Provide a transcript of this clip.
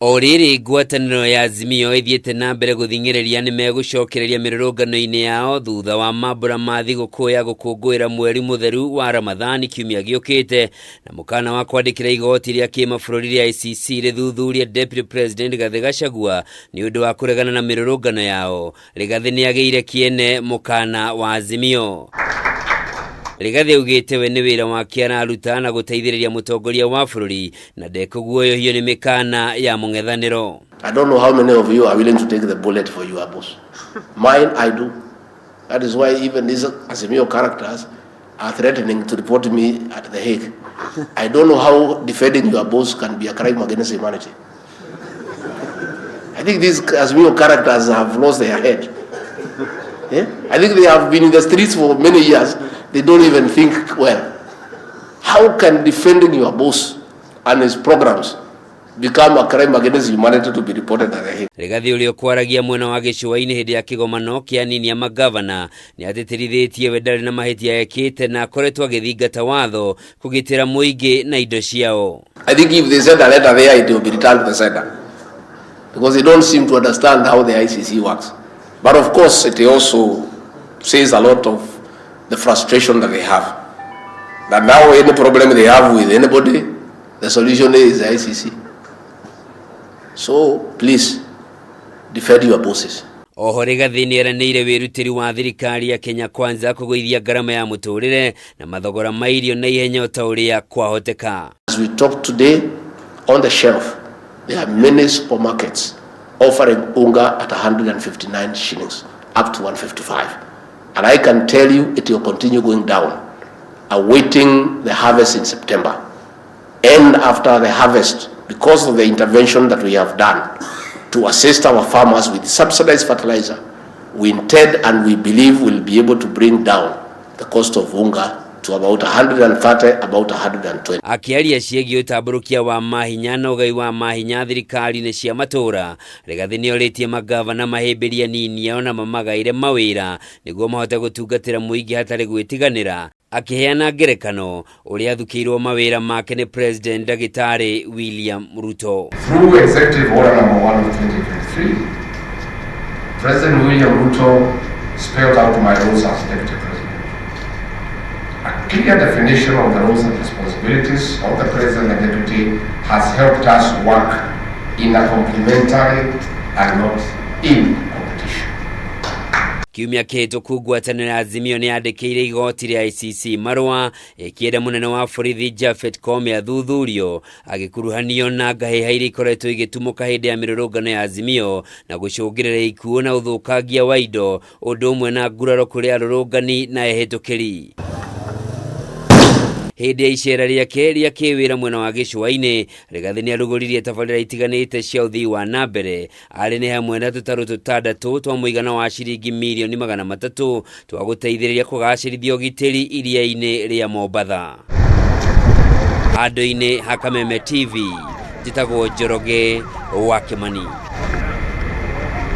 O rĩrĩ ngwatanĩro ya Azimio ĩthiĩte na mbere gũthing'ĩrĩria nĩ megũcokereria mĩrũrũngano-inĩ yao thutha wa mambũra ma thigũkũ ya gũkũngũĩra mweri mũtheru wa Ramadhani kiumia gĩũkĩte, na mũkana wa kwandĩkĩra igoti rĩa kĩmabũrũri rĩa ICC rĩthuthurie Deputy President Rigathĩ Gachagua nĩ ũndũ wa kũregana na mĩrũrũngano yao. Rigathĩ nĩ agĩire kĩene mũkana wa Azimio. Rigathĩ augĩte we nĩ wĩra wake araruta na gũteithĩrĩria mũtongoria wa bũrũri na ndekũguoyohio nĩ mĩkana ya mũng'ethanĩro. I don't know how many of you are willing to take the bullet for your boss. Mine, I do. That is why even these Azimio characters are threatening to report me at The Hague. I don't know how defending your boss can be a crime against humanity. I think these Azimio characters have lost their head. Yeah? I think they have been in the streets for many years. They don't even think well. How can defending your boss and his programs become a crime against humanity to be reported at The Hague? Rigathĩ, ũrĩa ũkwaragia mwena wa gĩcũa-inĩ hĩndĩ ya kĩgomano kĩa anini a magavana, nĩ atĩtĩrithĩtie we ndarĩ na mahĩtia ekĩte na akoretwo agĩthingata watho kũgitĩra mũingĩ na indo ciao. I think if they send a letter there, it will be returned to the sender, because they don't seem to understand how the ICC works. But of course, it also says a lot of the frustration that they have. That now any problem they have with anybody, the solution is the ICC. So please, defend your bosses. Oho Rigathĩ nĩ eranĩire wĩrutĩri wa thirikari ya Kenya Kwanza kũgũithia ngarama ya mũtũrĩre na mathogora ma irio na ihenya o ta ũrĩa kwahoteka. As we talk today, on the shelf, there are many supermarkets offering unga at 159 shillings up to 155. And I can tell you it will continue going down, awaiting the harvest in September. And after the harvest, because of the intervention that we have done to assist our farmers with subsidized fertilizer, we intend and we believe we'll be able to bring down the cost of unga to about 130, about 120. Akĩaria ciĩgiĩ ũtambũrũkia wa mahinya na ũgai wa mahinya thirikari-inĩ cia matũũra, Rigathĩ nĩ orĩtie magavana mahĩmbĩrie anini ao na mamagaĩre mawĩra nĩguo mahote gũtungatĩra mũingĩ hatarĩ gwĩtiganĩra, akĩheana ngerekano ũrĩa athukĩirwo mawĩra make nĩ President Ndagĩtarĩ William Ruto. Through Executive Order number 1 of 2023, President William Ruto spelled out my roles as Deputy President. A clear definition of the roles and responsibilities of the President and Deputy has helped us work in a complementary and not in competition. Kiumia kĩhĩtũku, ngwatanĩro ya Azimio nĩ yandĩkĩire igoti rĩa ICC marũa ĩkĩenda mũnene wa borithi Japhet Koome athuthurio agĩkuruhanio na ngahĩha iria ikoretwo igĩtumũka hĩndĩ ya mĩrũrũngano ya Azimio na gũcũngĩrĩria ikuũ na ũthũkangia wa indo, ũndũ ũmwe na nguraro kũrĩ arũrũngani na ehĩtũkĩri. Hĩndĩ ya icera rĩake rĩa kĩwĩra mwena wa gĩcũa-inĩ, Rigathĩ nĩ arugũririe tabarĩra itiganĩte cia ũthii wa na mbere, arĩ nĩ hamwe na tũtarũ tũtandatũ twa mũigana wa ciringi mirioni 300 twa gũteithĩrĩria kũgacĩrithia ũgitĩri iria-inĩ rĩa Mombatha. Handũ-inĩ ha Kameme TV, njĩtagwo Njoroge wa Kĩmani.